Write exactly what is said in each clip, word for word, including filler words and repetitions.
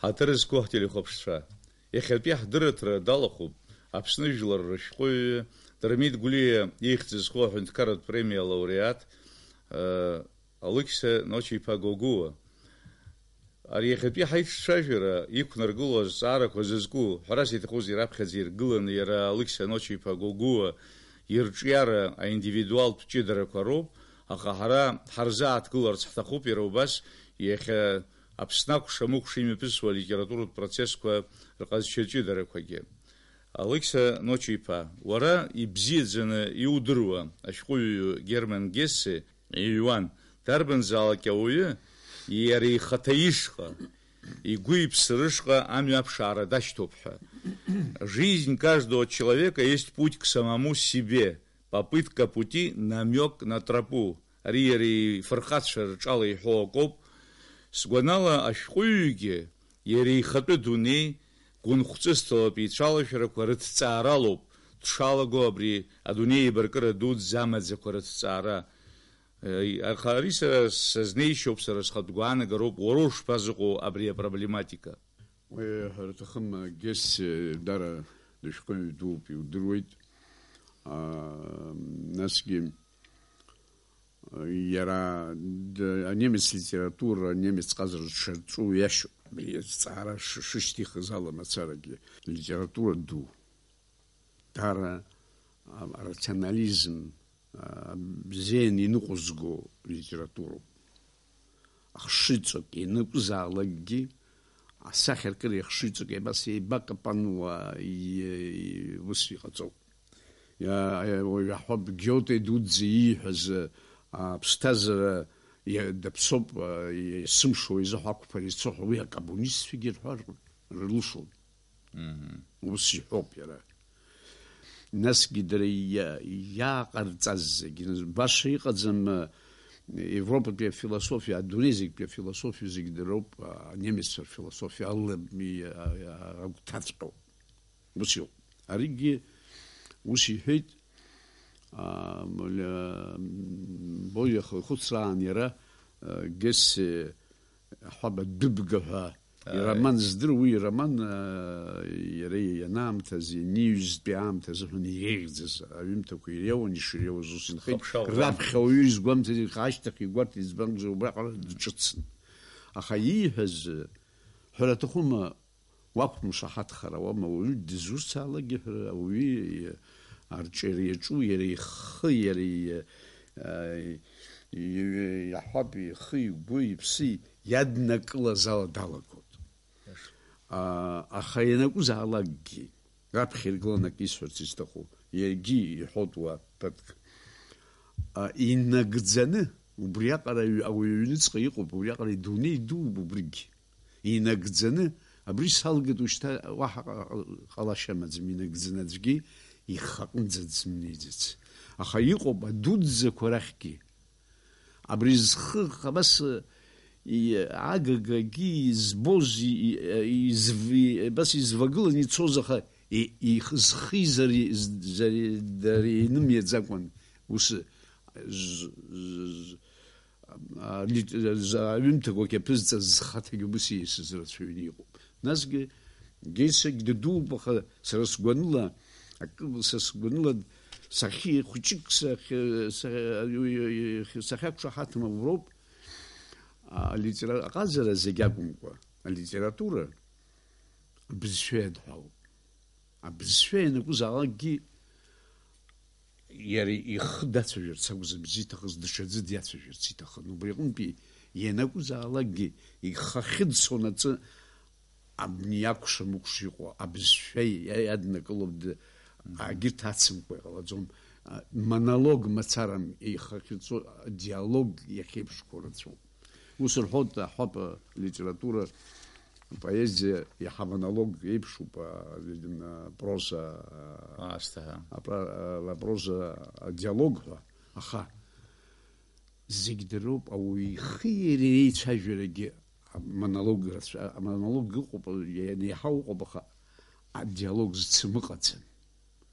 Ҳаҭыр зқәу ҳтелехәаԥшцәа, иахьатәи ҳдырраҭара далахәуп Аԥсны жәлар рышәҟәыҩҩы Дырмит Гәлиа ихьӡ зху аҳәынҭқарратә премиа алауреат, э, Алықьса Ночи-иԥа Гогәуа. Ари иахьатәи ҳаиҿцәажәара иқәнаргыло азҵаарақәа зызку, ҳәарас иҭахузеи, раԥхьаӡа иргыланы иара Алықьса Ночи-иԥа Гогәуа ирҿиара аиндивидуалтә ҷыдарақәа роуп, аха ҳара ҳарзааҭгыларц ҳҭахуп иара убас иахьа Аԥсны акәша-мыкәша имҩаԥысуа алитературатә процессқәа рҟазшьа ҷыдарақәагьы. Алықьса Ночи-иԥа, уара ибзиаӡаны иудыруа ашәҟәыҩҩы Герман Гессе иҩуан, дарбанзаалак ауаҩы иара ихаҭа ишҟа, игәы-иԥсы рышҟа амҩа аԥшаара дашьҭоуп ҳәа. Жизнь каждого человека есть путь к самому себе, попытка пути, намёк на тропу. Ари иара ифырхацәа рҿала иҳәо акоуп. Сгәанала, ашәҟәыҩҩгьы иара ихатәы дунеи гәынхәҵысҭалатә ицәалашәарақәа рыҭҵааралоуп дшалаго абри адунеи еибаркыра дуӡӡа амаӡақәа рыҭҵаара. Аха ари сара сазнеишьоуп, сара схатә гәаанагароуп, уара ушԥазыҟоу абри апроблематика? Уи ҳәара аҭахым, Гессе дара дышәҟәыҩҩы дууп, иудыруеит. Аа, насгьы, иара д-, анемец литература, анемец ҟазара дшаҿу иашоуп. Иазҵаара ш-, шышьҭихыз ала мацарагьы. Литература ду. Дара, а, рационализм, а, бзианы иныҟәызго литературоуп. Ахшыҩҵак ианакәызаалакгьы, асахьаркыреи ахшыҩҵаки абас еибакапануа, и-, и-, ус иҟаҵоуп. Иа-, иа-, уаҩ аҳәап, Гиоте дуӡӡа ииҳәаз, а, аԥсҭазаара иа-, даԥсоуп, а, иа-, есымша уаҩ изы ҳақәԥара ицо ҳәа, уи акоммунистцәагьы рҳәар рылшоит. Мгм. Ус иҳәоуп иара. Насгьы дара иа-, иааҟарҵаз зегьы, баша иҟаӡам, э, Европатәи афилософиа, адунеи зегьтәи афилософиа зегь дара роуп, а, анемеццәа рфилософиа ала, и-, а, а, агәҭаҵәҟьоу. Ус иоуп. Аригьы ус иҳәеит, а, Боиа ихы ихәыцраан иара, а, Гессе, Аҳәаба дәыбга ҳәа Ааи. Ироман здыруа, уи ироман, а, иара ианаамҭаз, ианаҩстәи аамҭа азыҳәан иреиӷьӡаз аҩымҭақәа иреиуан, иширеиуаз ус инхеит. Хаԥшаауан. Раԥхьа уаҩы изгәамҭаӡеит, аха ашьҭахь игәарҭеит, избанзар убраҟара дҿыцын. Аха ииҳәаз, ҳәара аҭахума, уақәымшаҳаҭхар ауама, уаҩы дызусҭзаалакгьы ҳәара, ауаҩы арҿиара иаҿу, иара ихы, иара и-, а, и-, иаҳәап, ихы, игәы, иԥсы иаднакылаз ала далагоит. Аиаша. А, аха ианакәызаалакгьы, раԥхьа иргыланы акы исҳәарц исҭаху, иаргьы иҳәоит уа ԥыҭк. А, инагӡаны, убриаҟара аҩ-, ауаҩы аҩныҵҟа иҟоуп, убриаҟара идунеи дууп убригь. Инагӡаны, абри салгеит, ушьҭа уаҳа ҟа-, ҟалашьа амаӡам, инагӡаны аӡәгьы ихаҟынӡа дзымнеиӡац. Аха иҟоуп адуӡӡақәа рахьгьы. Абри зхы абас, и-, агагагьы избоз, и-, и-, изв-, и-, абас извагыланы ицоз, аха и-, их-, зхи зари-, з-, зари-, дареи нымиаӡакәан, ус з-, з-, з-, а, лит-, з-, аҩымҭақәагь аԥызҵаз зхаҭагьы убыс ииасыз рацәаҩны иҟоуп. Насгьы Гесегь ддууп, аха сара сгәаныла, акы, са сгәаныла, сахьи-, хәыҷык сахьы-, са-, сахьақәшаҳаҭым ауроуп, алитера-, аҟазара зегь акәымкәа, алитература абызшәа иадҳәалоуп. Абызшәа ианакәызаалакгьы иара ихы дацәажәарц акәзар, бзиа иҭахыз, даҽаӡәы диацәажәарц иҭахын. Убри аҟынтәи ианакәызаалакгьы ихахьы дцон аҵы, абни акәша-мыкәша иҟоу абызшәа иа-, иаднакыло д-, агьырҭ ацымкәа иҟалаӡом. А, монолог мацарам, ихахьы дцо, диалог иахьеиԥшқәоу рацәоуп. Ус рҳәоит, аҳәап, алитература, апоезиа иаҳа монолог еиԥшуп, а, а, проза, а, Аасҭа ҳәа. апра-, а, ла проза, адиалог ҳәа. Аха зегь дыроуп, ауаҩы ихи иареи реицәажәарагьы амонолог рацәа-, амонолог ыҟоуп, ианиаҳа ыҟоуп, аха адиалог зцым ыҟаӡам.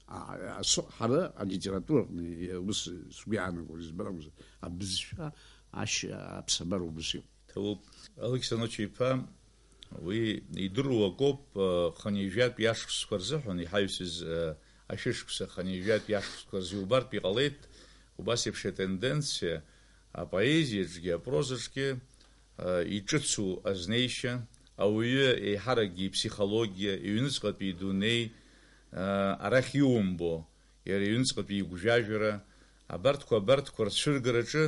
А, а, со-, ҳара алитератураҟны, ус сгәы иаанагоит, избан акәзар, абызшәа ашьа аԥсабара убыс иҟоуп. Ҭабуп. Алықьса Ночи-иԥа, Уи идыруа акоуп, э, хынҩажәатәи ашықәсқәа рзыҳәан, иҳаҩсыз, э, ашәышықәса хынҩажәатәи ашықәсқәа рзы иубартә иҟалеит, убас еиԥш атенденциа апоезиаҿгьы, апрозаҿгьы, э, иҿыцу азнеишьа, ауаҩы еиҳаракгьы иԥсихологиа, иҩныҵҟатәи идунеи, э, арахь иумбо, иара иҩныҵҟатәи игәжәажәара, абарҭқәа, абарҭқәа рцәыргараҿы,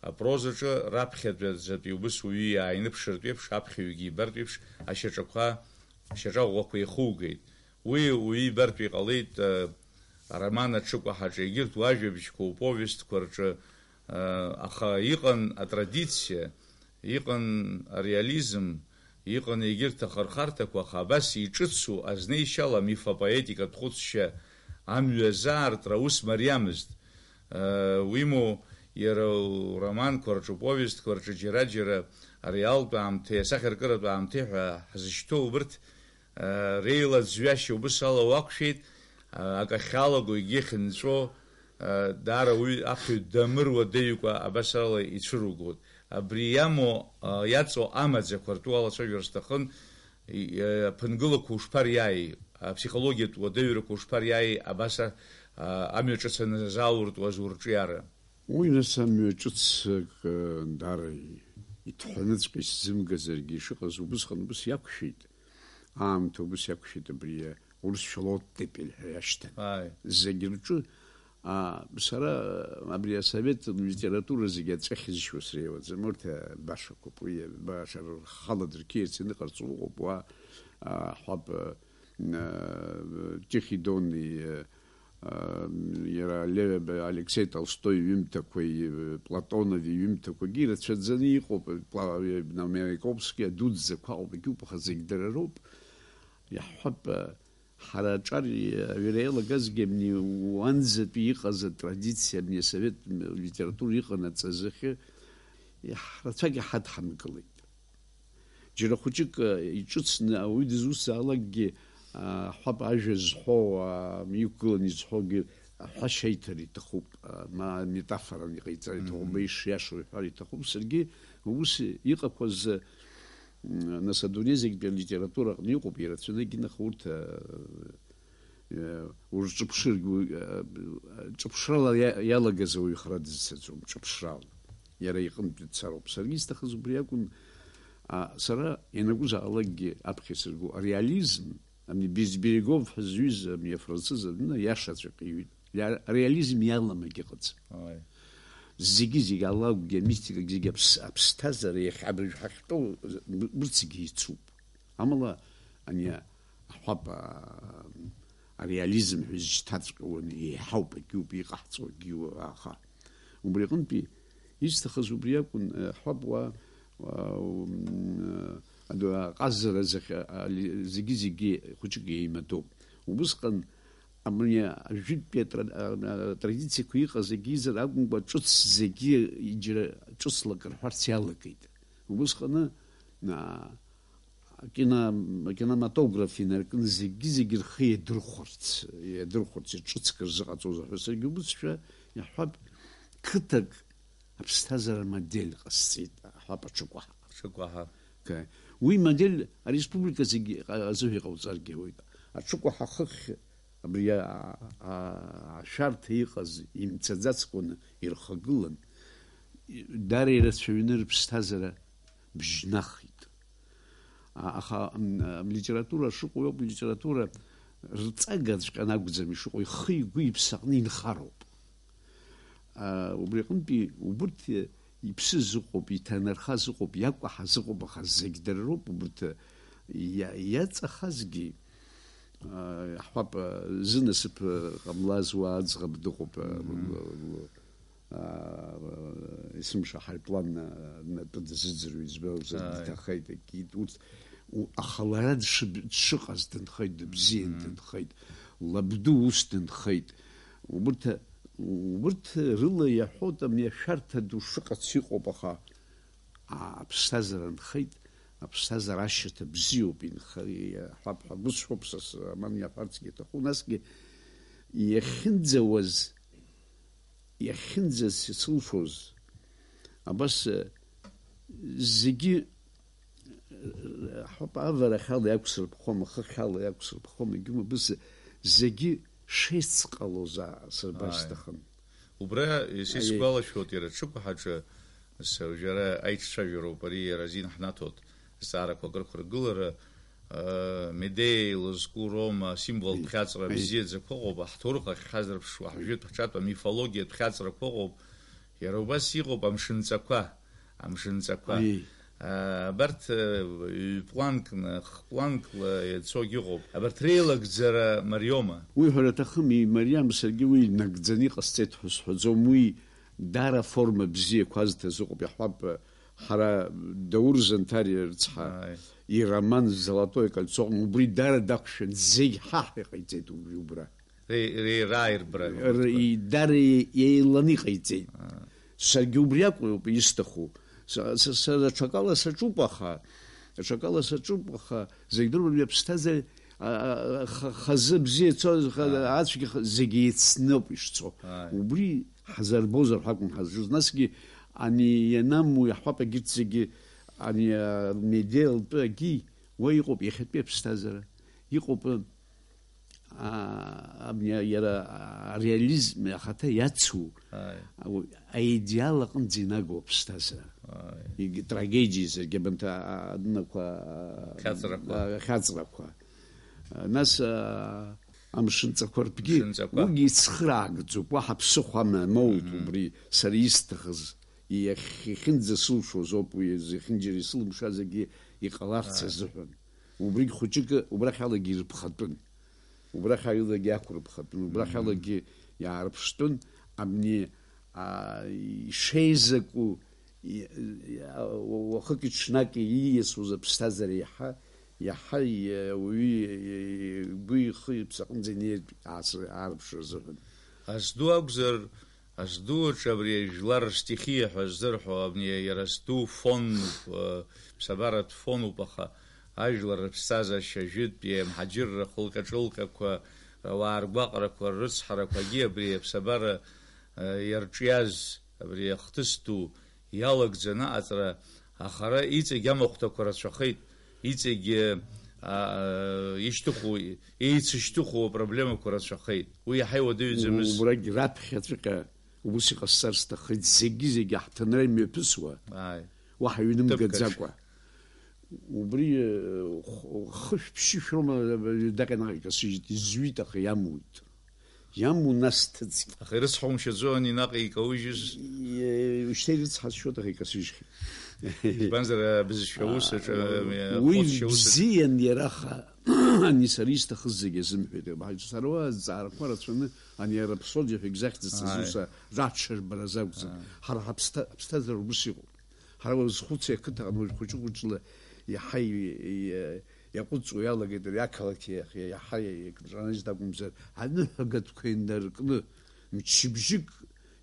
апрозаҿы раԥхьаӡатәи убыс уаҩы иааиныԥшыртә еиԥш, аԥхьаҩгьы ибартә еиԥш, ашьаҿақәа, ашьаҿа ӷәӷәақәа ихугеит. Уи уаҩы ибартә иҟалеит, э, ароман аҽыкәаҳаҿы, егьырҭ уажәабжьқәа, уповестқәа рҿы, э, аха иҟан атрадициа, иҟан ареализм, иҟан егьырҭ ахырхарҭақәа, аха абас иҿыцу азнеишьала амифопоетикатә хәыцшьа амҩа азаартра аус мариамызт. Э, уимоу, иара уроманқәа рҿы, уповестқәа рҿы џьара-џьара ареалтә аамҭеи асахьаркыратә аамҭеи ҳәа ҳзышьҭоу убырҭ, э, реилаӡҩашьа убыс ала уақәшәеит, э, акы ахьалаго, егьи ахьынҵәо, э, даара уи аԥхьаҩ дамыруадаҩкәа абас ала ицәыругоит. Абри иамоу, э, иаҵоу амаӡақәа ртәы уалацәажәар сҭахын, и-, э, аԥынгылақәа ушԥариааи, аԥсихологиатә уадаҩрақәа ушԥариааи абас а-, а-, амҩа ҿыц аназаауртуаз урҿиара? Уи, нас, амҩа ҿыц акы даара иҭҳәаныҵәҟьа исзымгазаргьы, ишыҟаз убысҟан убыс иақәшәеит, аамҭа убыс иақәшәеит, абри урысшәала оттепель ҳәа иашьҭан. Ааи. Зегь рҿы, а, сара абри асовет литература зегь аҵәахьызшьуа среиуаӡам, урҭ, а, башақәоуп, уи баша рхала дырқьиарц ианыҟарҵо ыҟоуп, уа, а, ҳәап, а, Тихий Дон, и, а, иара Лев-, Алексеи Толстой иҩымҭақәеи, Платонов иҩымҭақәагьы ирацәаӡаны иҟоуп, Пла-, Маяковски адуӡӡақәа ыҟоуп, егьуп, аха зегь дара роуп. Иаҳҳәап, ҳара аҿар аҩра иалагазгьы абни уанӡатәи иҟаз атрадициа, абни асовет литература иҟанаҵаз ахьы, иаҳ-, рацәак иҳадҳамкылеит. Џьара хәыҷык, э, иҿыцны ауаҩы дызусҭзаалакгьы, а, ҳәап, ажәа зҳәо, а, иқәгыланы изҳәогьы аҳәашьа иҭар иҭахуп, а, ма метафоран иҟаиҵар иҭахуп, Мгм. ма ишиашоу иҳәар иҭахуп. Саргьы ус иҟақәаз, м, нас адунеи зегьтәи алитература аҟны иҟоуп, ирацәаны егьынаха урҭ, а, Урҿыԥшыргьы, уи, ҿыԥшрала иа-, иалагаз ауаҩы хара дызцаӡом, ҿыԥшрала. Иара иҟынтәи дцароуп. Саргьы исҭахыз убри акәын, а, сара ианакәызаалакгьы аԥхьа исырго ареализм, абни Безберегов ҳәа зҩыз, абни афранцыз адәны иашаҵәҟьа иҩит. Иа-, ареализм иалам егьыҟаӡам. Ааи. Зегьы-зегь алакәгьы, амистикагь зегьы аԥс-, аԥсҭазаара иахьа абыржә ҳахьтәоу, б-, бырцгьы ицуп. Амала, ани аҳәап, а, ареализм ҳәа изышьҭаҵәҟьоу еиҳауп, егьиуп, иҟаҳҵо, егьиу, аха. Убри аҟынтәи исҭахыз убри акәын, аҳәап уа, уа, м, адәы аҟазара захь, а, али-, зегьы-зегьы хәыҷык еимадоуп. Убысҟан абни ажәытәтәи атра-, а, атрадициақәа иҟаз егьизар акәымкәа, ҿыц зегьы иџьара ҿыцла акы рҳәарц иалагеит. Убысҟаны, а, Акино-, акинематограф инаркны зегьы-зегьы рхы иадырхәарц, иадырхәарц, ҿыцк рзыҟаҵозар ҳәа саргьы убысшәа иаҳҳәап, қыҭак аԥсҭазаара модель ҟасҵеит, аҳәап, аҽыкәаҳа. Аҽыкәаҳа. Ка-, уи модель ареспублика зегьы ҟа-, азыҳәа иҟауҵаргьы ауеит. Аҽыкәаҳа хыхь абри а-, а-, ашәарҭа иҟаз имцаӡацкәаны ирхагылан, даара ирацәаҩны рыԥсҭазаара бжьнахит. А-, аха, м, м, литература шыҟоу ауп, литература рҵагаҵәҟьан акәӡам ишыҟоу, ихы-игәы иԥсаҟны инхароуп. А, убри аҟынтәи убырҭ иԥсы зыҟоуп, иҭанархаз ыҟоуп, иакәаҳаз ыҟоуп, аха зегь дара роуп, убырҭ иа-, иаҵахазгьы, а, ҳҳәап, а, зынасыԥ, а, ҟамлаз уа аӡӷаб дыҟоуп, а, Мгм. л-, л-, а, есымша ҳаирплан, а, натәы дазыӡырҩуа, избан акәзар, Ааи. диҭахеит, акит, урҭ, у-, аха лара дшыб-, дшыҟаз дынхеит, дыбзиан Мгм. дынхеит, лабду ус дынхеит. Убырҭ, убырҭ рыла иаҳәоит, амҩашәарҭа ду шыҟац иҟоуп, аха, а, аԥсҭазаара нхеит, аԥсҭазаара ашьаҭа бзиоуп, инха-, иаҳәап ҳәа, бысҳәоуп са сроман иаҳәарцгьы иҭаху, насгьы иахьынӡауаз, иахьынӡасылшоз, абас, э, зегьы, э, Ҳоп, аварахьала иақәсырԥхом, ахыхьала иақәсырԥхом, егьума быз зегьы шеицҟалоз аа-, сырбар Ааи. Сҭахын. Убра, ес-, Аиеи. Исгәалашәоит, иара аҽықәаҳаҿы, с-, џьара аиҿцәажәароуп ари, иара азин ҳнаҭоит, зҵаарақәа акрықәыргылара, аа, Медеиа илызку Рома, асимвол Аиеи. Ԥхьаҵра Аиеи. Бзиаӡақәа ыҟоуп, аҳҭоурых ахь ҳазырԥшуа, ҳжәытә, ҳҿатә амифологиатә ԥхьаҵрақәа ыҟоуп, иара убас иҟоуп амшынҵақәа. Амшынҵақәа. Ии. А, абарҭ, э, ҩ-планкны, х-планкла ицогь ыҟоуп. Абарҭ реилагӡара мариоума? Уи ҳәара аҭахым, имариам, саргьы уи нагӡаны иҟасҵеит ҳәа сҳәаӡом. Уи даара аформа бзиақәа азҭаз ыҟоуп, иаҳҳәап, ҳара Даур Занҭариа рыцҳа, Ааи. Ироман Золотое кольцо аҟны убри даара дақәшәан, зегь ҳаҳ иҟаиҵеит убри убра. Ре-, ре-, рааирбра. Р-, и-, дара и-, еиланы иҟаиҵеит. Аа. Саргьы убри акәу-, исҭаху. Са, са, сара аҽакала саҿуп, аха, аҽакала саҿуп, аха, зегь дыруаҩ аԥсҭазаараҿы, а, а, х-, хазы бзиа цо, ха-, Аа. Ацәгьа х-, зегь еицноуп ишцо. Ааи. Убри ҳзарбозар ҳәа акәын ҳазҿыз. Насгьы ани ианаму иаҳҳәап, егьырҭ зегьы, ани, а, Медеиа лтәы агьи, уа иҟоуп иахьатәи аԥсҭазаара. Иҟоуп, а, абни иара ареализм ахаҭа иацу, Ааи. Аидеал аҟынӡа инаго аԥсҭазаара. Ааи. Егьи трагедиа зегьы абанҭ, а, адунақәа, а, Хьаҵрақәа. А, хьаҵрақәа. А, нас, а, амшынҵақәа ртәгьы, Мшынҵақәа. Уигьы ицхыраагӡоуп, уаҳа ԥсыхәа ама-, амоут Мгм. Убри сара исҭахыз, иахь-, иахьынӡасылшоз ауп уи, зехьынџьара исылымшазаргьы иҟаларц Ааи. Азыҳәан. Убригь хәыҷык убрахьалагьы ирыԥхатәын. Убрахьалагьы ақәырԥхатәын, убрахьалагьы иаарԥштәын, абни, а, ишеизаку, и-, и-, а, уахыки-ҽнаки ииасуаз аԥсҭазаара иаҳа, иаҳа, и-, ауаҩы, и-, игәы ихы иԥсаҟынӡа инеиртә аасы-, аарԥшра азыҳәан. Азду акәзар, Азду аҿы абри ажәлар рстихиа ҳәа ззырҳәо, абни иара зду фонуп, э, ԥсабаратә фонуп, аха ажәлар рыԥсҭазаашьа, ажәытәтәи амҳаџьырра хылҟьа-ҿылҟьақәа, ауаа ргәаҟрақәа, ррыцҳарақәагьы абри аԥсабара, э, иарҿиаз, абри ахҭыс ду иалагӡаны аҟаҵара, аха ара иҵегь амахәҭақәа рацәахеит, иҵегь, а, а, ишьҭыху, еицышьҭыху апроблемақәа рацәахеит. Уи иаҳа иуадаҩӡамыз. Убрагь раԥхьаҵәҟьа Ус иҟасҵар сҭаххеит, зегьы-зегьы аҳҭынра имҩаԥысуа, Ааи. Уаҳа ҩнымгаӡакәа. Ҭыԥк аҿы. Убри, э, х-, хышә-ԥшьышә роума, э, даҟьа-наҟьа икасыжьит, изҩит, аха иамуит. Иаму нас ҭыҵит. Аха ирыцҳаумшьаӡо ани наҟ икаужьыз? Е, ушьҭа ирыцҳасшьоит, аха икасыжьхьеит. Избанзар, абызшәа ус аҿы, А, э, уи ахәыцшьа ус аҿы. Бзиан иара, аха ани сара исҭахыз зегьы азымҳәеит. Сара уа азҵаарақәа рацәаны, ани арапсодиа ҳәа егьзахьӡыцыз Ааи. Ус аҿаҽырбара азакәӡам. Ааи. Ҳара ҳаԥсҭа-, ҳаԥсҭазаара убыс иҟоуп. Ҳара уазхәыци ақыҭаҟны уажә хәыҷы-хәыҷла иаҳа и-, и-, иаҟәыҵуа иалагеит ари ақалақь иахь, иаҳа икнаҿанажьит акәымзар, аныҳәагатәқәа инаркны, мчыбжьык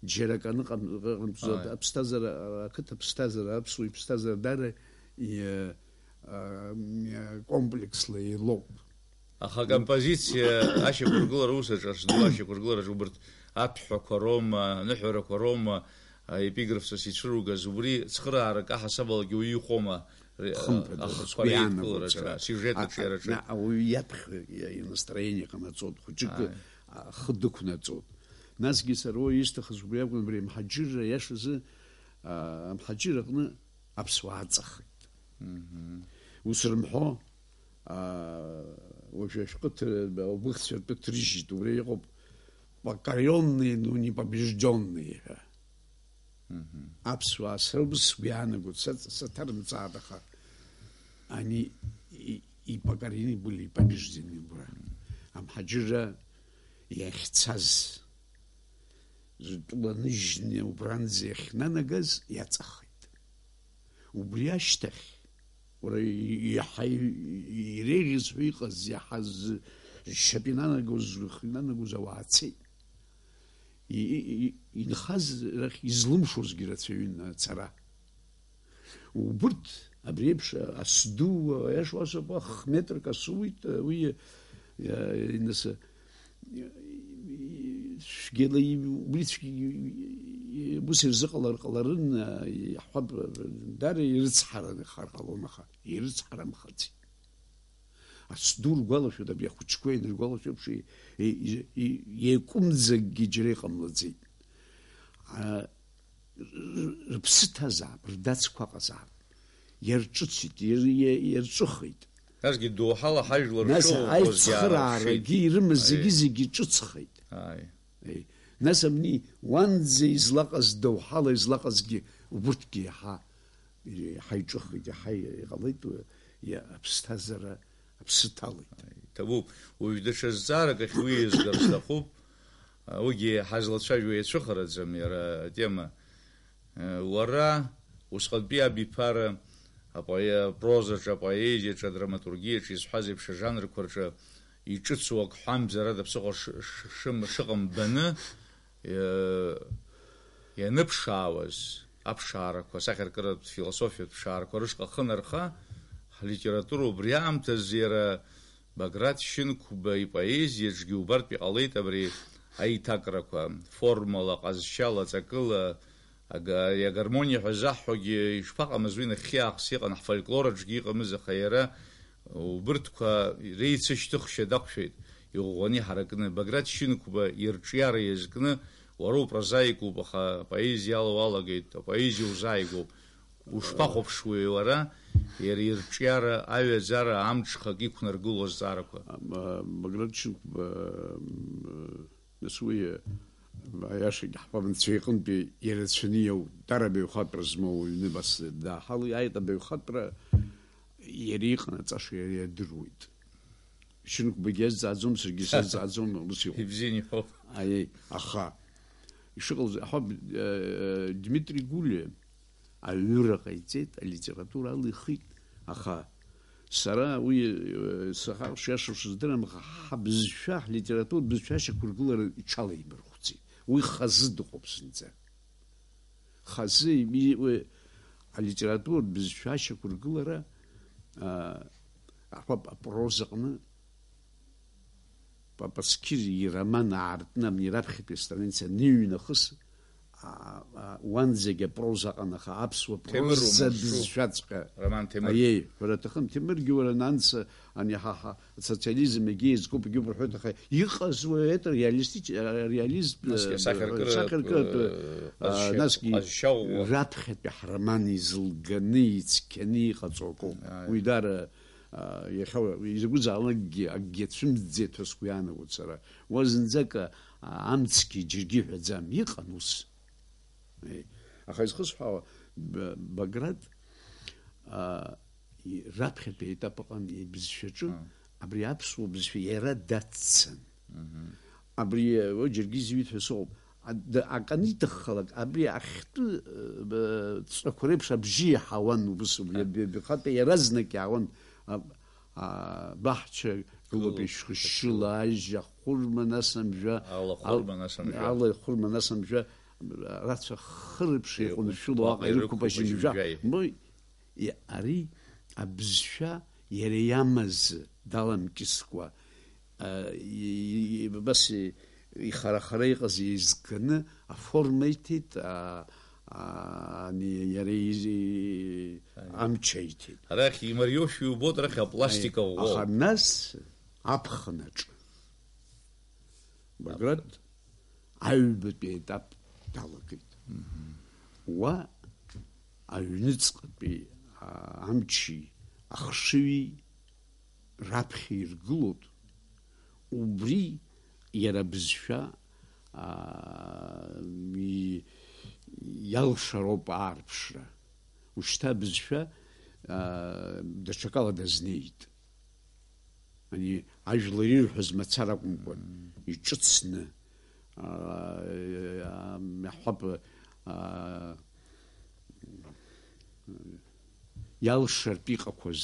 џьара акы аныҟам-, ыҟамҵо, Ааи. Аԥсҭазаара, ақыҭа ԥсҭазаара, аԥсуа иԥсҭазаара даара и-, а, м, а, комплексла еилоуп. Аха акомпозициа ашьақәыргылара ус аҿы, ашду ашьақәыргылараҿы убарҭ аҭәҳәақәа роума, аныҳәарақәа роума, аепиграфҵас ицәыругаз, убри цхыраарак аҳасабалагьы уаҩы ихәома, ре-, Хымԥада, ахқәа сгәы иаанагоит реидкылараҿы, сара. Асиужет А, аҿиараҿы? А, ауаҩы иаԥхьа и-, настроение ҟанаҵоит, хәыҷык Ааи. Ахы дықәнаҵоит. Насгьы сара уа исҭахыз убри акәын, абри амҳаџьырра иашазы, а, амҳаџьырра аҟны аԥсуаа аҵахеит. Мгм. Ус рымҳәо, аа, уажәы ашәҟәы ҭыр-, убыхцәа ртәы ҭрыжьит, убра иҟоуп покорённые, но не побеждённые ҳәа. Мгм. Аԥсуаа сара убыс сгәы иаанагоит, са, саҭарымҵааит, аха они и, и покорены были, и побеждены убра. Амҳаџьырра иахьцаз, ртәыла ныжьны убранӡа иахьнанагаз иаҵахеит. Убри ашьҭахь, уара, и-, иаҳа и-, иреиӷьыз ҳәа иҟаз, иаҳа зы-, зшьапы инанагоз, згәы инанагоз ауаа цеит. И-, и-, и-, инхаз рахь излымшозгьы рацәаҩын ацара. Убырҭ, абри еиԥш, асду, аиаша уасҳәап, хә метрак асуит, уи, иа-, инас-, цәгьала и-, убри цәгьа-, Ус ирзыҟалар ҟаларын, иаҳҳәап, даара ирыцҳараны ихар ҟалон, аха ирыцҳарамхаӡеит. Ацәду ргәалашәоит, абри ахәыҷқәа ианыргәалашәо еиԥш, и-, и-, и-, иеиқәымӡакгьы џьара иҟамлаӡеит. А, р-, р-, рыԥсы ҭазаап, рдацқәа ыҟазаап. Иарҿыцит, иар-, иа-, иарҿыхеит. Насгьы доуҳала ҳажәлар Нас шыҟоуп, аицхыраарагьы ирымаз Аи. зегьы-зегьы ҿыцхеит. Ааи. Еи. Нас абни уанӡа излаҟаз, доуҳала излаҟазгьы, убырҭгьы иаҳа, иаҳа иҿыхеит, иаҳа иҟалеит, иа-, аԥсҭазаара аԥсы ҭалеит. Иҭабуп. Уажә даҽа зҵаарак ахь уиазгар сҭахуп. Уигьы ҳазлацәажәо иацәыхараӡам иара атема. Уара усҟантәи абиԥара апое-, апрозаҿы, апоезиаҿы, адраматургиаҿы изҳәаз еиԥш ажанрқәа рҿы иҿыцу ак ҳәамзар ада ԥсыхәа ш-, ш-, шым-, шыҟам баны, э, ианыԥшаауаз аԥшаарақәа, асахьаркыратә философиатә ԥшаарақәа рышҟа ахы нарха, ҳлитература убри аамҭазы иара Баграт Шьынқәба ипоезиаҿгьы убартә иҟалеит абри аиҭакрақәа, формала, ҟазшьала, ҵакыла, ага-, ари агармониа ҳәа заҳҳәогьы ишԥаҟамыз уи нахьхьи-аахыс иҟан ҳфольклор аҿгьы иҟамыз, аха иара убырҭқәа реицышьҭыхшьа дақәшәеит, иӷәӷәаны иҳаракны. Баграт Шьынқәба ирҿиара иазкны, уара упрозаикуп, аха апоезиа ала уалагеит, апоезиа узааигәоуп. Ушԥахәаԥшуеи уара, иара ирҿиара аҩаӡара амҽхак иқәнаргыло азҵаарақәа? Ам, а, Баграт Шьынқәба, м, нас уи, м, аиашагьы ҳҳәап, анцәа иҟынтәи ирацәаны иоуп, дара абаҩхатәра змоу уаҩны абас дааҳалоит, абаҩхатәра иара иҟанаҵаша иара иадыруеит. Шьынқәбагьы иазҵааӡом, саргьы сазҵааӡом, ус иҟоуп. Ибзианы иҳәоуп. Аиеи, аха ишыҟалҵо, аҳәап, э, Дмитри Гәлиа аҩыра ҟаиҵеит, алитература алихит, аха сара уи, э, саҳа шиашоу сыздырам, аха ҳабызшәа, ҳлитературатә бызшәа ашьақәыргылара иҽалаимырхәцеит. Уи хазы дыҟоуп зынӡа. Хазы ими-, уи алитературатә бызшәа ашьақәыргылара, а, аҳәап, апрозаҟны Папасқьыр ироман аартны абни раԥхьатәи страница аныҩнахыс, а, а, уанӡагьы апроза аҟан, аха аԥсуа Ҭемыр проза Умаршо. Бызшәаҵәҟьа. Роман Ҭемыр. Аиеи, ҳәара аҭахым, Ҭемыргьы уара ананца, ани ҳа, ҳа, асоциализм егьи еизгоуп, егьи убырҳәоит, аха иҟаз уи это реалистич-, а, реализм, Насгьы э, асахьаркыратә, асахьаркыратә, э, а, ҟазшьа-, насгьы ҟазшьа ӷәӷәа. Раԥхьатәи ҳроман изылганы, ицқьаны иҟаҵо акоуп. Ааи. Уи дара, а, иахьа уа-, изакәызаалакгьы акгьы ацәымӡӡеит ҳәа сгәы иаанагоит сара. Уа зынӡак, а, амцгьы џьаргьы иҳәаӡам. Иҟан ус. Еи. Аха изхысҳәаауа, Б-, Баграт, а, и-, раԥхьатәи аетап ыҟан ибызшәаҿы, Мм. Абри аԥсуа бызшәа иара даццан. Мгм. Абри, уи џьаргьы изҩит ҳәа сыҟоуп. А, д-, акы аниҭаххалак, абри ахьтәы, э, б-, ҵәақәа реиԥш абжьы иаҳауан убыс убри, Ҳа. Абри, абри хаҭа иаразнак иаауан. А, а, баҳча гылоуп Гылоуп. Ишхышьшьыла, ажь ахәырма, нас амжәа, Алахәырма, нас амжәа. Алахәырма, нас амжәа, рацәа хырԥш Еиҟәышәуа еиҟәыншәыло аҟа аҟа ирықәуп ирықәуп ажьымжәа. Ажьымжәа. Мой, и-, ари абызшәа иара иамаз даламкьыскәа, а, и-, и-, абас и-, ихара-хара иҟаз еизганы аформа иҭеит, а, а, ани иара и-, и-, Аиеи. Амч аиҭеит. Арахь имариоушәа иубоит, арахь апластика Аиеи. Ӷәӷәоуп. Аха нас аԥхынаҿ Баграт аҩбатәи аетап далагеит. Мгм. Уа аҩныҵҟатәи, а, амчи ахшыҩи раԥхьа иргылоит, убри иара абызшәа, аа, и-, иалшароуп аарԥшра. Ушьҭа абызшәа, аа, даҽакала дазнеит. Ани, ажәлар ирҳәоз мацара акәымкәан, Мм. Иҿыцны, аа, иаҳҳәап, аа, иалшартә иҟақәаз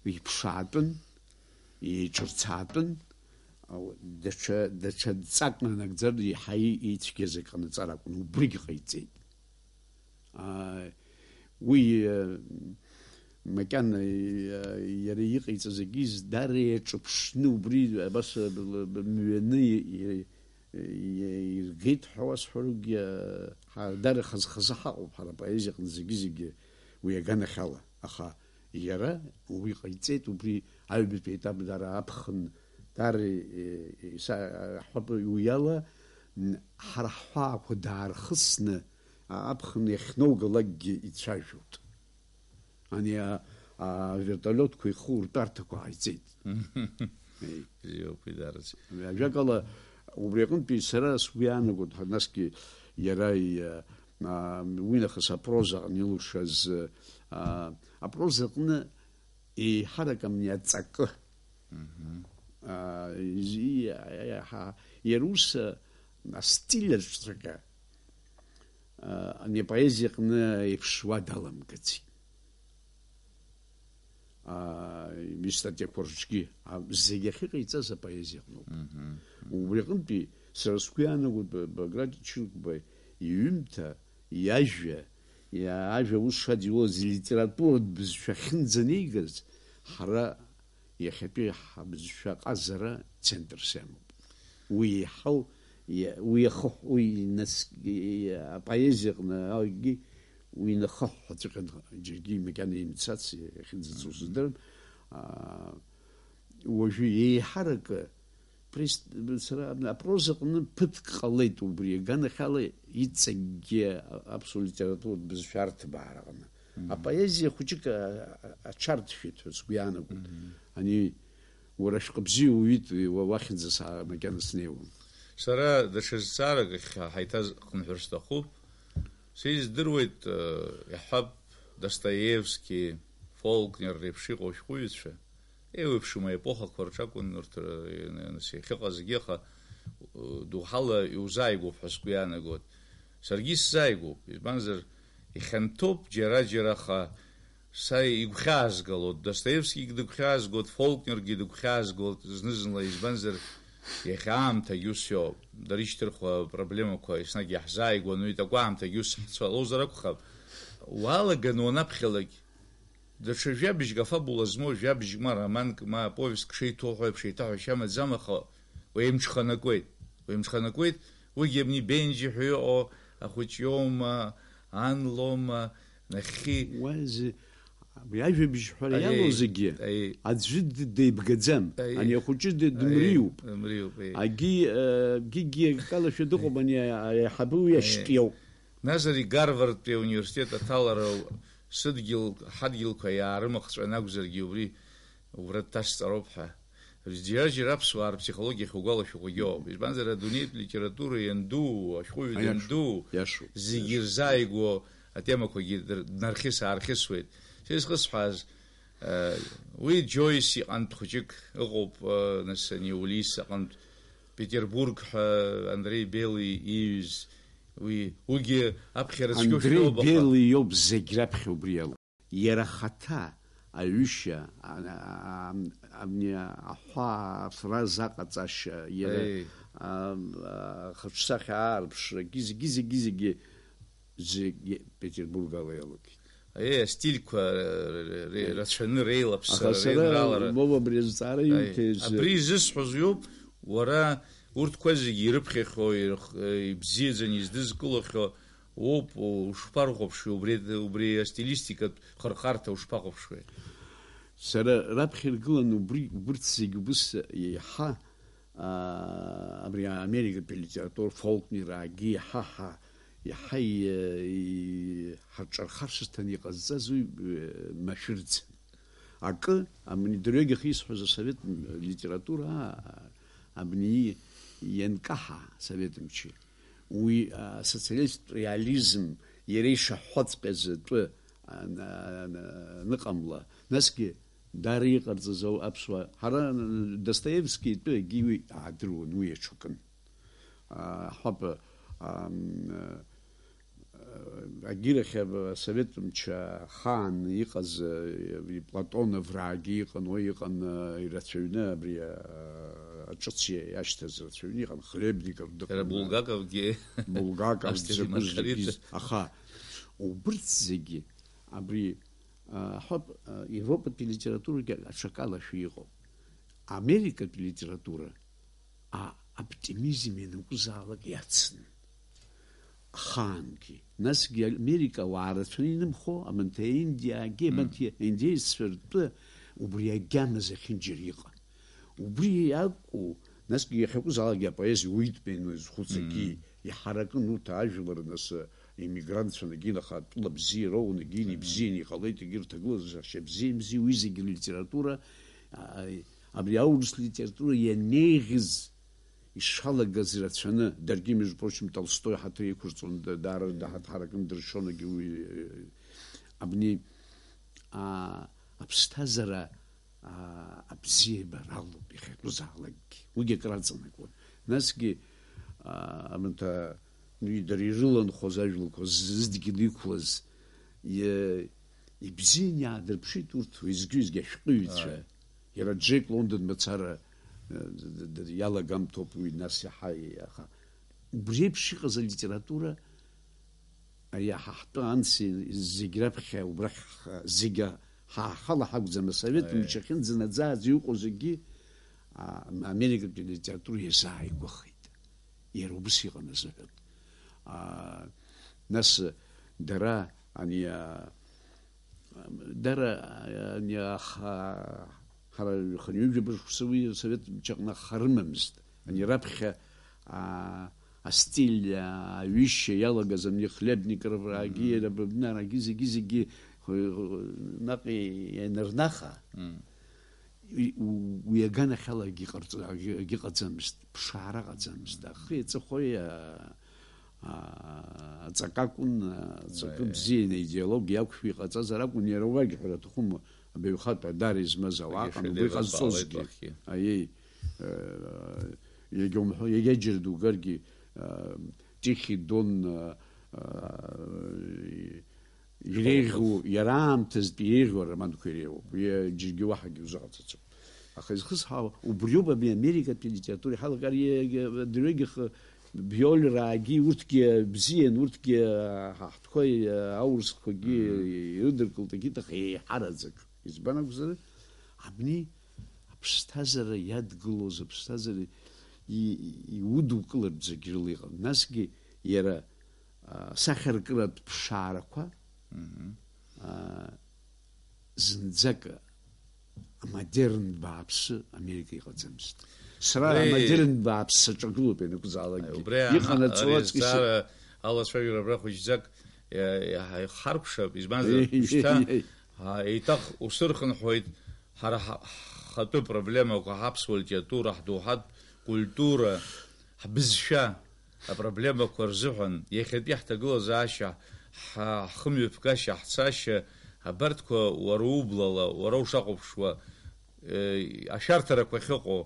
иԥшаатәын, еиҿырцаатәын, даҽа, даҽа ҵак нанагӡар, еиҳа ицәгьаз акы ҟанаҵар акәын, убригь ҟаиҵеит. Аа, уи, э, макьана, э, иара иҟаиҵаз акгьы дара иаҿыԥшны убри абас, э, б-, б-, мҩаны и-, и-, иргеит ҳәа уасҳәаргьы, ҳа-, дара хаз-хазы ҳаҟоуп ҳара апоезиаҟны зегьы-зегьы уи аганахьала. Аха иара уи ҟаиҵеит, убри аҩбатәи етап дара аԥхын, дара, е, е, са-, ҳәатәы уи ала, н-, ҳара ҳҳәаақәа даархысны, а-, аԥхын иахьноугалакгьы ицәажәоит. Ани а-, авертолиотқәа ихы уртәарҭақәа ҟаиҵеит. Еи. Бзиоуп, идарацы. Ажәакала, убри аҟынтәи сара сгәы иаанагоит, ҳа-, насгьы иара и-, а, уи нахыс апроза аҟны илшаз, а, апроза аҟны еиҳарак амни аҵакы. Мгм. А, и-, и-, а, ҳа-, иара ус, а, астиль аҿҵәҟьа, а, ани апоезиа аҟны еиԥшуа даламгаӡеит. А, истатиақәа рҿгьы, а, зегь ахьыҟаиҵаз апоезиа аҟноуп. Мгм. Убри аҟынтәи сара сгәы иаанагоит Ба-, Баграт Чырқәба иҩымҭа, иажәа, иа-, ажәа ус шадиуаз, илитературатә бызшәа ахьынӡанеигаз, ҳара иахьатәи ҳабызшәа ҟазара центрс иамоуп. Уи еиҳау, иа-, уи иахыҳә-, уи нас-, иа-, апоезиаҟны акгьы уи инахыҳәҳәаҵәҟьан, џьаргьы макьана имцац, иахьынӡацо сыздырам. Аа, уажәы еиҳаракы прес-, сара апрозаҟны ԥыҭк ҟалеит убри, аганахьала иҵегьгьы аԥсуа литературатә бызшәа арҭбаара аҟны. Мгм. Апоезиа хәыҷык, а, а, аҽарҭшәеит ҳәа сгәы иаанагоит. Мгм. Ани, уара ашәҟәы бзиа уҩит, уа-, уахьынӡа са-, макьана снеиуам. Сара даҽа зҵаарак ахь ҳаиҭаз ҟныҳәар сҭахуп. Сиздыруеит, э, иаҳҳәап, Достоевски, Фолкнер реиԥш иҟоу ашәҟәыҩҩцәа, еиуеиԥшым аепохақәа рҿы акәын урҭ, э, нас иахьыҟазгьы, аха, э, доуҳала иузааигәоуп ҳәа сгәы иаанагоит. Саргьы исзааигәоуп, избанзар, ихьанҭоуп џьара-џьара, аха са игәхьаазгалоит, Достоевскигьы дыгәхьаазгоит, Фолкнергьы дыгәхьаазгоит зны-зынла, избанзар, иахьа аамҭагьы ус иоуп. Дара ишьҭырхуа апроблемақәа еснагь иаҳзааигәан, уи такәы аамҭагьы ус ҳцәалозар акәхап. Уалаганы уанаԥхьалак, даҽа жәабжьк, афабула змоу жәабжьк, ма романк, ма повестк шеиҭоуҳәо еиԥш еиҭаҳәашьа амаӡам, аха уеимҽханакуеит. Уеимҽханакуеит, уигьы абни Бенџьи ҳәа иҟоу ахәыҷ иоума, ан лоума, нахьхьи. Уа зы-, абри ажәабжь ҳәара Аиеи, иалоу зегьы аиеи. Аӡәы д-, деибгаӡам. Аиеи. Ани ахәыҷы д-, Аиеи, дымриуп. Дымриуп, аиеи. Агьи, э, гьигьы акалашәа дыҟоуп, ани аиҳабы уи Аиеи. Ашьтәиоуп. Нас ари Гарвардтәи ауниверситет аҭалара сыдгьыл, ҳадгьылқәа иаарымахҵәан акәзаргьы убри убра дҭасҵароуп ҳәа. Џьара-џьара аԥсуаа рԥсихологиа ахьугәалашәо уигьы ауп. Избанзар, адунеитә литература ианду, ашәҟәыҩҩы Аиашу, данду, иашоуп, зегьы иашоуп. Ирзааигәоу атемақәагьы дыр-, днархьыс-аархьысуеит. Са исхысҳәааз, э, уи Џьойс иҟынтә хәыҷык ыҟоуп, э, нас ани Улисс аҟынтә, Петербург ҳәа Андрей Белый ииҩыз, уи, уигьы аԥхьара цәгьоу Андрей шәоуп, аха Белый иоуп зегь раԥхьа убри ала. Иара ахаҭа, аҩышьа, а, а, а, абни аҳәаа афраза аҟаҵашьа, иара, Еи. а, а, ахаҿсахьа аарԥшра, гьы-, зегьы, зегьы, зегьы, зегьы Петербург ала иалагеит. Еи, астильқәа, р-, р-, р-, Еи. Рацәаны реилаԥсара, Аха сара реинралара. Моу абри азҵаара Еи. Иуҭеиз, Абри изысҳәоз иоуп, уара урҭқәа зегьы ирыԥхьахьоу, ирх-, ибзиаӡаны издызкылахьоу, Уоуп, ушԥарыхәаԥшуеи, убри, убри астилистикатә хырхарҭа ушԥахәаԥшуеи? Сара раԥхьа иргыланы убри, убырҭ зегь убыс еиҳа, аа, абри америкатәи алитература, Фолкнер аагьы еиҳа ҳа, еиҳа и-, и-, ҳарҿархаршҭны иҟазҵаз уи, э, машәырӡ. Акы, амни дырҩегьых исҳәоз асовет литература, аа, абни ианкаҳа асовет мчы. Уи асоциалисттә реализм иара ишаҳәаҵәҟьаз атәы ан-, ан-, аныҟамла, насгьы даара иҟарҵаз ау-, аԥсуаа, ҳара Достоевски итәы егьи уи аадыруан, уи аҽакын. А, ҳәап, ам, а, агьирахь асовет мчы ахаан иҟаз, а, Платонов раагьы иҟан, уи иҟан, а, ирацәаҩны абри, а, аҿыц иашьҭаз рацәаҩны иҟан, Хлебников дыҟан. Иара Булгаковгьы. Булгаков Астер и дзакәыз Маргарита. Зегьы, аха убырҭ зегьы абри, а, ҳәап, а, Европатәи литературагьы аҽакалашәа иҟоуп. Америкатәи литература, а, Аптимизм ианакәызаалак иацын. Ахаангьы. Насгьы Америка ауаа рацәаны инымхо, аманҭа Индиаагьы, аманҭа индееццәа ртәы убри агьама зехьынџьара иҟан. Убри иакәу, насгьы иахьакәызаалакгьы апоезиа уитәын уи зхәыцгьы, иҳаракын урҭ ажәлар, нас, иммигрантцәа, нагьы инахатә тәыла бзиа роуны, нагьы ибзианы иҟалеит, егьырҭ агылазаашьа бзиамзи, уи зегьы литература, а, абри аурыс литература ианеиӷьыз ишалагаз ирацәаны, даргьы, между прочим, Толстой ҳаҭыр иқәырҵон, да-, даара даҳаҭҳаракын, дыршонагьы уи, э, абни, а, аԥсҭазаара, а, абзиабара алоуп иахьакәызаалакгьы. Уигьы акраҵанакуан. Насгьы, а, аманҭа, уи дара ирыланхоз ажәлақәа з-, зыдгьыл иқәлаз, иа-, ибзианы иаадырԥшит урҭ уеизгьы-уеизгьы ашәҟәыҩҩцәа. Ааи. Иара Джек Лондон мацара, э, д-, д-, д-, иалагамҭоуп уи, нас иаҳа, аха убри еиԥш иҟаз алитература, ари ҳа ҳтәы анс зегь раԥхьа убрахь х-, зегь ҳа ҳхала ҳакәӡам, асовет Аиеи. Мчы ахьынӡанаӡааӡо иҟоу зегьы, а, Америкатәи алитература иазааигәахеит. Иара убыс иҟан азыҳәан. А, нас дара, ани, а, Дара, ани, аха, ҳара хынҩажәа бырхәса уи асовет мчаҟны аха рымамызт. Ани раԥхьа, а, астиль, а, аҩышьа иалагаз ани Хлебниковраагьы, иара Бабнараагьы, зегьы-зегьы, хы-, наҟ ианырнаха, Мм. уи, у-, уи аганахьала акгьы ҟарҵо-, акгьы, акгьы ҟаӡамызт, ԥшаара ҟаӡамызт. Ахи аҵыхәеи, а, аа, аҵак акәын, аҵакы Аиеи. Бзианы идиалог иақәшәо иҟаҵазар акәын, иара уагь ҳәара аҭахума, абаҩхатәра даара измаз ауаа Егьа ыҟан, убри шәедеилаҳәа ҟазҵозгьы. Ҟалеит уахгьы. Аиеи, э, иагьа умҳәо, иагьа џьара дугаргьы, э, Тихий Дон, э, э, иреиӷьу, иара аамҭазтәи иреиӷьу ароманқәа иреиуоуп. Уи, э, џьаргьы уаҳагьы узыҟаҵаӡом. Аха изхысҳәаауа, убриоуп абри Америкатәи алитература иҳалагар, иагьа, дырҩегьых, Биолераагьы, урҭгьы бзиан, урҭгьы, ҳа ҳтәқәа, аурысқәагьы Мм. ирыдыркылт, егьит, аха еиҳараӡак. Избан акәзар, абни аԥсҭазаара иадгылоз, аԥсҭазаара и-, и-, иудукылартә зегь рыла иҟан. Насгьы иара, а, сахьаркыратә ԥшаарақәа, Мгм. а, зынӡак амодерн бааԥсы Америка иҟаӡамызт. Сара Уи амодерн бааԥсы саҿагылоуп ианакәызаалакгьы. Убри аҳа-, Иҟанаҵо ари аҵкьыс азҵаара алацәажәара абра хәыҷӡак иа-, иаҳа ихҳаркәшап, избанзар, Еи, шьҭа, еи, еи. а, еиҭах усырхынҳәуеит ҳара ҳа-, ҳхатәы проблемақәа, ҳаԥсуа литература, ҳдоуҳатә культура, ҳбызшәа апроблемақәа рзыҳәан, иахьатәи ҳҭагылазаашьа, ҳа-, ҳхымҩаԥгашьа, ҳцашьа, абарҭқәа уара ублала, уара ушахәаԥшуа, э, ашәарҭарақәа ахьыҟоу,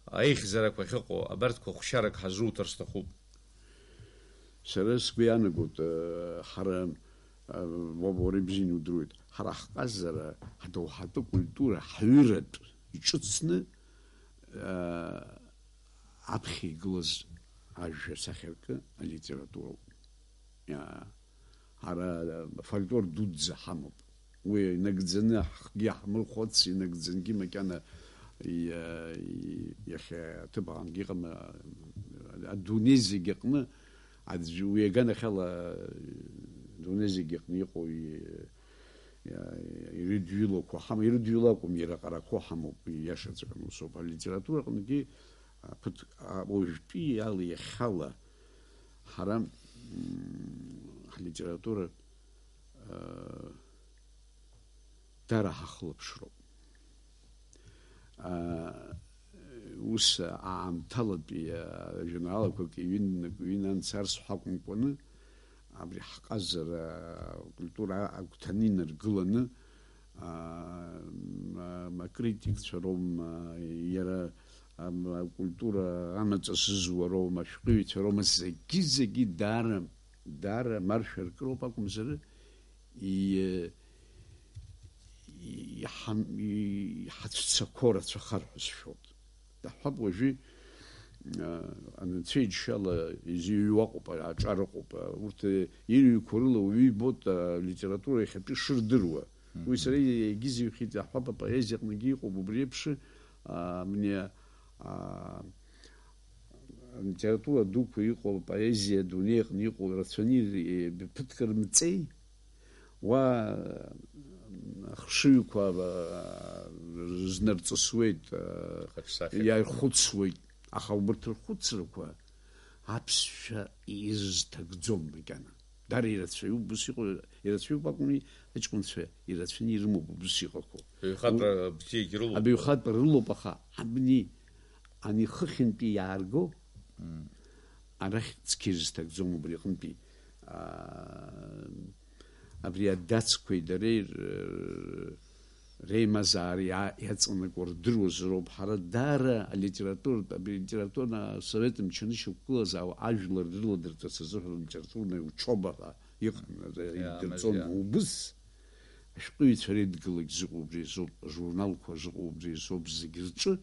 аихьӡарақәа ахьыҟоу, абарҭқәа хәшьарак ҳазуҭар сҭахуп. Сара сгәы иаанагоит, э, ҳара, э, уаб уара ибзианы удыруеит, ҳара ҳҟазара, ҳдоуҳатәы культура, ҳҩыратә иҿыцны, э, аԥхьа игылаз ажәа сахьаркы алитературоуп. Иа-, ҳара афольклор дуӡӡа ҳамоуп. Уи инагӡаны ҳхгьы иаҳмырхәац, инагӡангьы макьана иа-, и-, иахьа аҭыԥ аҟынгьы иҟам, а-, адунеи зегь аҟны аӡә уи аганахьала, адунеи зегь аҟны иҟоу и-, иа-, ирыдҩылақәо ҳам-, ирыдҩыло акәым, ираҟарақәо ҳамоуп, ииашаҵәҟьаны усоуп. Алитература аҟынгьы Аԥыҭ-, а, уажәтәи ала иахьала ҳара, м, ҳлитература, а, дара ҳахылаԥшроуп. А, ус аамҭалатәи, а, жәеинраалақәак ҩынҩнык, ҩынҩажәа анцарс ҳакәымкәаны, абри ҳҟазара, акультура агәҭаны инаргыланы, а, м-, а, м-, акритикцәа роума, иара, а, м-, акультура амаҵ азызуа роума, ашәҟәыҩҩцәа роума, зегьы-зегьы даара, даара маршәа ркыроуп акәымзар, и-, и-, иҳам-, и-, иҳацәцақәоу рацәахар ҳәа сшәоит. Даҳҳәап, уажәы, а, анцәа иџьшьала изыҩуа ыҟоуп, аҿар ыҟоуп, а, урҭ, а, ирыҩқәа рыла уаҩы ибоит, а, литература иахьатәы шырдыруа. Уи Мгм. Сара иагьизыҩхьеит, даҳҳәап, апоезиа аҟынгьы иҟоуп, убри еиԥш, а, мни, а, Литература дуқәа иҟоу, апоезиа адунеи аҟны иҟоу рацәаны ир-, ԥыҭк рымҵеи, уа ахшыҩқәа, а, рызнарҵысуеит, а, Хаҿсахьа. Иархәыцуеит, аха убарҭ рхәыцрақәа аԥсшәа ирызҭагӡом макьана. Дара ирацәаҩуп, ус иҟоу, ирацәаҩуп акәыми, аҷкәынцәа ирацәаны ирымоуп убыс иҟақәоу. Абаҩхатәра бзиагьы рылоуп. Абаҩхатәра рылоуп, аха абни ани хыхьынтәи иаарго, Мм. Арахь цқьа ирызҭагӡом убри аҟынтәи. Аа, абри адацқәеи дареи р-, реимазаара иа-, иаҵанакуа рдыруазароуп. Ҳара даара алитературатә, абри алитературный асовет мчаны ишьақәгылазаауа ажәлар рыладырҵарц азыҳәан алитературная учёба ҳәа иҟан, Иа, идырҵон. Мазиа. Убыс ашәҟәыҩҩцәа реидгылагь зыҟоу убри азоуп, ажурналқәа зыҟоу убри азоуп, зегь рҿы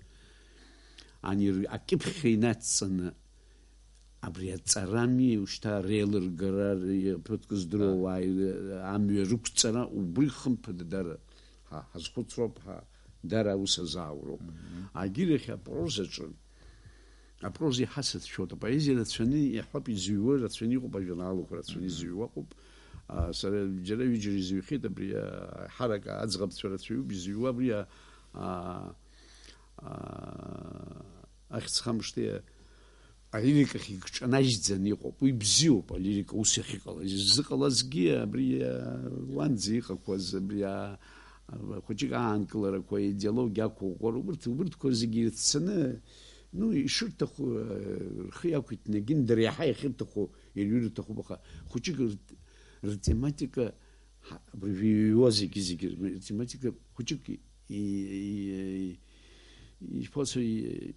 ани р-, акьыԥхьра инацҵаны абри аҵарами, ушьҭа реилыргара, ре-, ԥыҭк здыруа Ааи. Уааи, ре-, амҩа рықәҵара, убри хымԥада дара ҳа-, ҳазхәыцроуп, ҳа-, дара аус азаауроуп. Мгм. Агьырахь апрозаҿы, апроза иҳасацәоуп, апоезиа рацәаны иаҳҳәап, изыҩуа рацәаны иҟоуп, ажәеинраалақәа рацәаны Мгм. Изыҩуа ыҟоуп. А, сара џьара ҩыџьара изыҩхьеит, абри, а, ҳарак аӡӷабцәа рацәаҩуп изыҩуа, абри, а, а, а, Ахьӡ-хамышҭи алирикахь игҿанажьӡаны иҟоуп. Уи бзиоуп, алирика ус иахьыҟалаз. Иззыҟалазгьы абри, а, уанӡа иҟақәаз, абри, а, а, хәыҷык аанкыларақәа, идеологиа ақәыӷәӷәара, убырҭ, убырҭқәа зегьы ирцаны, ну, ишырҭаху, а, рхы иақәиҭны, егьин, дара иаҳа иахьырҭаху ирҩыр рҭахуп, аха хәыҷык р-, ртематика, ҳа-, абыржәы иҩуа зегьы-зегьы, ртематика хәыҷык и-, и-, и-, ишԥацои,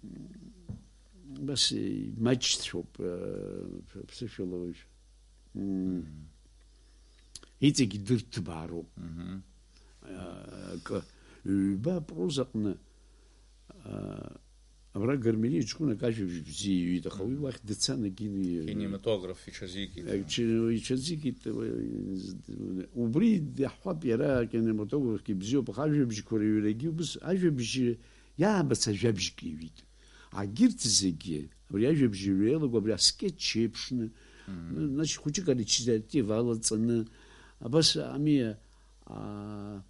Бас имаҷцәоуп, э, ԥсышәала уажә. М. Мгм. Иҵегь дырҭбаароуп. Мгм. Э, акы, ҩба апрозаҟны, э, абра Гармелиа ҷкәынак ажәабжь бзиа иҩит, аха уи Мгм. Уахь дцан егьин-, Кинематограф иҽазикит. Э, чи-, иҽазикит, э, убри иаҳҳәап, иара акинематографгьы бзиоуп, аха ажәабжьқәа рыҩрагьы убыс, ажәабжь иаабац ажәабжьк иҩит. Агьырҭ зегьы, абри ажәабжь иҩеилаго, абри аскетч еиԥшны, Мм. Значит, хәыҷык аречитатив алаҵаны, абас ами, а,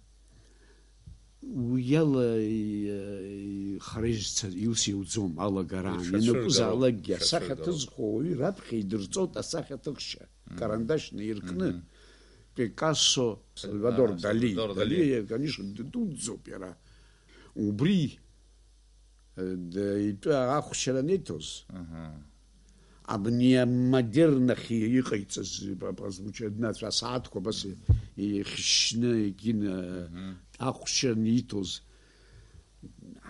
уи ала, и-, и-, хара изцаз, иус иуӡом, алагараан. Иҽацәыргало, Ианакәызаалакгьы, асахьа иҽацәыргало. Ҭызхуа уаҩы раԥхьа идырҵоит асахьа ҭыхшьа, Мм. Карандашь наиркны, Мгм. Пикассо, Сальвадор А, Дали. Сальвадор Дали, Дали. Конечно, ддуӡӡоуп иара. Убри, э, д-, итәы ахәшьара аниҭоз, Аҳа. Абни амодерн ахь иҟаиҵаз, ба-, ба-, звуча-, днацәа асааҭқәа абас и-, ихьшьны, егьин, э, Мгм. Ахәшьара аниҭоз,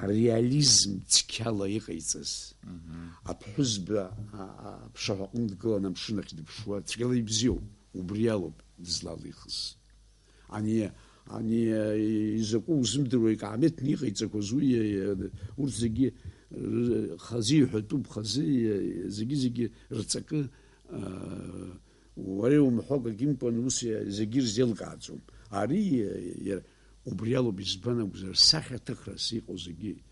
ареализм цқьала иҟаиҵаз, Мгм. Аԥҳәызба, а, а, аԥшаҳәа аҟны дгылан амшын ахь дыԥшуа, цәгьала ибзиоуп, убри алоуп дызлалихыз. Ани, ани, изакәу узымдыруа, икаамеҭны иҟаиҵақәаз уи, урҭ зегьы, р-, хазы иҳәатәуп, хазы, зегьы-зегьы рҵакы, а, уара иумҳәо акгьы ымкәан, ус, зегьы ирзеилкааӡом. Ари, иара, убри алоуп, избан акәзар, сахьаҭыхрас иҟоу зегьы,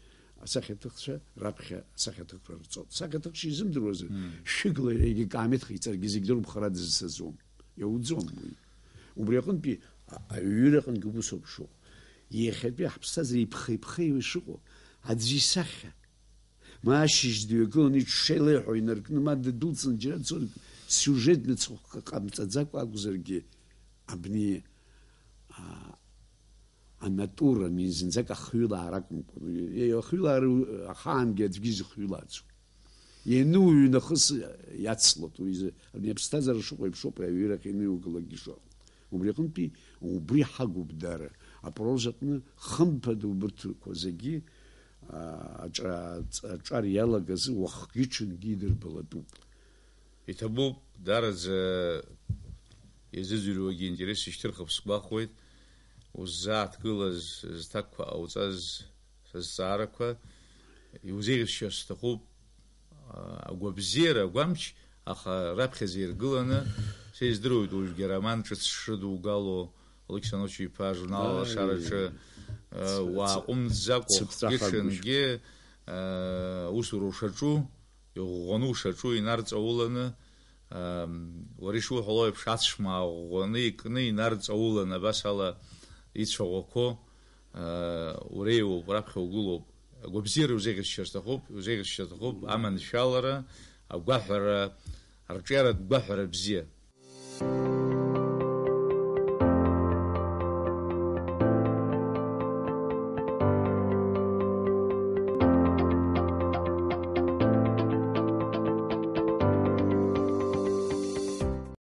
асахьаҭыхцәа раԥхьа асахьаҭыхра рҵоит. Сахьаҭыхцәа изымдыруазар, Мм. Шәыгла егьа каамеҭ ҟаиҵаргьы зегь дырԥхара дызцаӡом. Иауӡом уи. Убри аҟынтәи а-, аҩыра аҟынгьы убыс ауп шыҟоу. Иахьатәи ҳԥсҭазаара иԥхеиԥхеиуа ишыҟоу аӡәы исахьа. Ма ашьыжь дҩагыланы иҽшеилеиҳәо инаркны, ма ддәылҵны џьара дцоит, сиужетны цхәык ҟамҵаӡакәа акәзаргьы, абни, а, анатура, мин зынӡак ахҩылаара акәымкәан, е-, ахҩылаара ахаангьы аӡәгьы изыхҩылааӡом. Иануҩнахыс иацлоит, уи изы, абни аԥсҭазаара шыҟоу еиԥш ауп, аҩырахь ианыҩугалакгьы шыҟоу. Убри аҟынтәи убри ҳагуп дара. Апрозаҟны хымԥада убырҭқәа зегьы, а, аҿа-, аҿар иалагазы уахгьы-ҽынгьы идырбалатәуп. Иҭабуп, дараӡа иазыӡырҩуагьы интерес ишьҭырхып сгәахәуеит, уззааҭгылаз, зҭакқәа ҟауҵаз, сызҵаарақәа, иузеиӷьасшьар сҭахуп, а, агәабзиара, агәамч, аха раԥхьаӡа иргыланы, са издыруеит, уажәгьы ароман ҿыц шрыдугало, Алықьса Ночи-иԥа ажурнал Ааи. Алашараҿы, а, Ц-, ц-, уааҟәымҵӡакәа цыԥҵәахагәышь. Хгьы-ҽынгьы, а, аусура ушаҿу, Иӷәӷәаны ушаҿу инарҵауланы, ам, уара ишуҳәало еиԥш, ацәмаа ӷәӷәаны икны инарҵауланы, абас ала ицәаӷәақәо, а, уреиуоуп, раԥхьа угылоуп. Агәабзиара узеӷьасшьар сҭахуп, узеӷьасшьар сҭахуп, аманшәалара, агәаҳәара, арҿиаратә гәаҳәара бзиа.